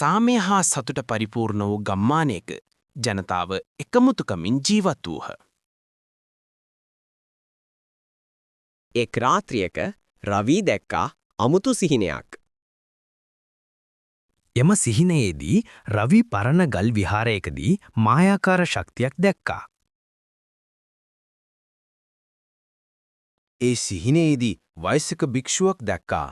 සාමය හා සතුට පරිපූර්ණ වූ ගම්මානයක ජනතාව එකමුතුකමින් ජීවත් වූහ. එක් රාත්‍රියක රවී දැක්කා අමුතු සිහිනයක්. එම සිහිනයේදී රවි පරණ ගල් විහාරයකදී මායාකාර ශක්තියක් දැක්කා. ඒ සිහිනයේදී වයසක භික්ෂුවක් දැක්කා.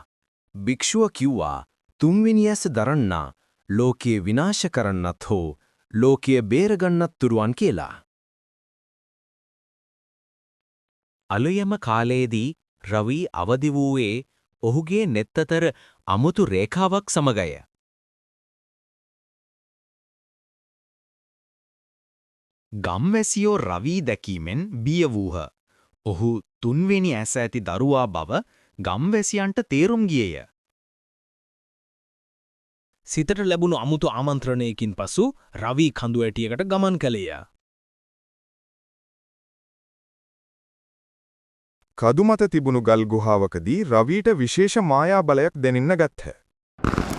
භික්ෂුව කිව්වා, තුන්වෙනි ඇස දරන්නා ලෝකය විනාශ කරන්නත් හෝ ලෝකය බේරගන්නත් තුරුවන් කියලා. අලුයම කාලයේදී රවි අවදි වූයේ ඔහුගේ නෙත් අතර අමුතු රේඛාවක් සමගය. ගම්වැසියෝ රවි දැකීමෙන් බිය වූහ. ඔහු තුන්වෙනි ඇස ඇති දරුවා බව ගම්වැසියන්ට තේරුම් ගියේය. සිතට ලැබුණු අමුතු ආමන්ත්‍රණයකින් පසු රවි කඳු ඇටියකට ගමන් කළේය. කඳු මත තිබුණු ගල් ගුහාවකදී රවිට විශේෂ මායා බලයක් දැනෙන්න ගත්හ.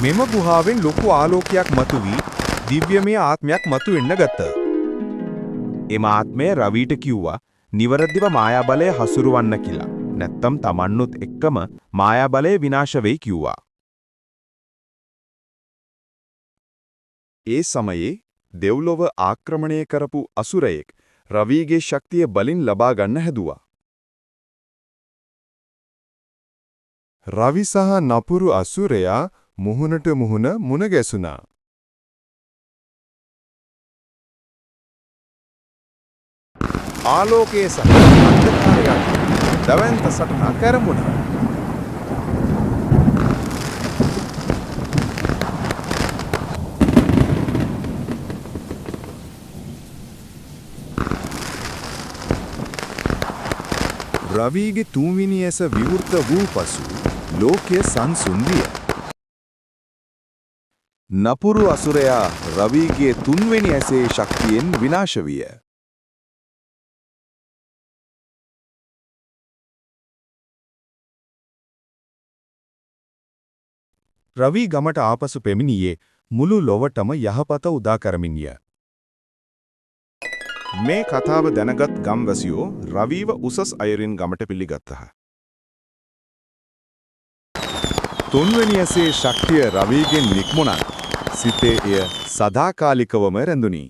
මෙම ගුහාවෙන් ලොකු ආලෝකයක් මතුවී දිව්‍යමය ආත්මයක් මතුවෙන්න ගත්තා. එම ආත්මය රවිට කිව්වා නිවැරදිව මායා බලය හසුරුවන්න කියලා. නැත්තම් තමන්නුත් එක්කම මායා බලය විනාශ වෙයි කිව්වා. ඒ සමයේ දෙව්ලොව ආක්‍රමණය කරපු අසුරයෙක් රවිගේ ශක්තිය බලින් ලබා ගන්න හැදුවා. රවි සහ නපුරු අසුරයා මුහුණට මුහුණ මුණ ගැසුණා. ආලෝකයේ සහ අන්ධකාරය අතර දැවැන්ත සටනක් ඇරඹුණා. රවිගේ තුන්වෙනි ඇස විවෘත වූ පසු ලෝකය සංසුන් විය. නපුරු අසුරයා රවිගේ තුන්වෙනි ඇසේ ශක්තියෙන් විනාශ විය. රවි ගමට ආපසු පැමිණියේ මුළු ලොවටම යහපත උදා කරමින්ය. මේ කතාව දැනගත් ගම්වැසියෝ රවිව උසස් අයරින් ගමට පිළිගත්තහ. තුන්වෙනි ඇසේ ශක්තිය රවිගෙන් නික්මුණත් සිතේ එය සදාකාලිකවම රැඳුණි.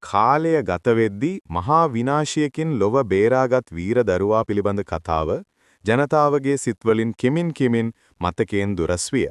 කාලය ගත වෙද්දී මහා විනාශයකින් ලොව බේරාගත් වීර දරුවා පිළිබඳ කතාව ජනතාවගේ සිත්වලින් කෙමින් කෙමින් මතකයෙන් දුරස් විය.